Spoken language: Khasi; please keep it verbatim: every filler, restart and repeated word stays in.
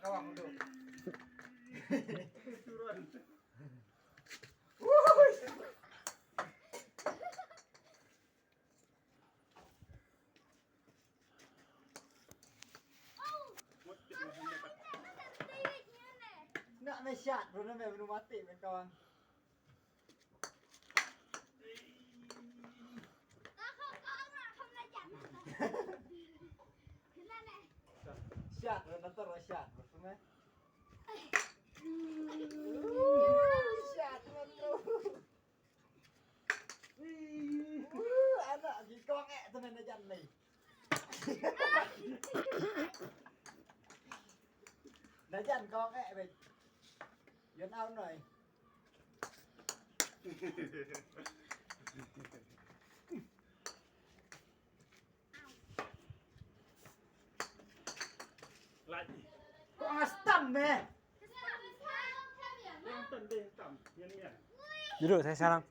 Kawang tu. Nak me shot, bro, na me bro mati me kawang. Shot, bro, na toro shot, bro, tu me. Shot, bro. Wih, wuh, anak, gi kong eh, tu na jan ni. Na jan kong eh, weh. Yan au noi. Lagi. Kong stam me. Yang tan deh tam. Yang ni ya. Duduk saya salam.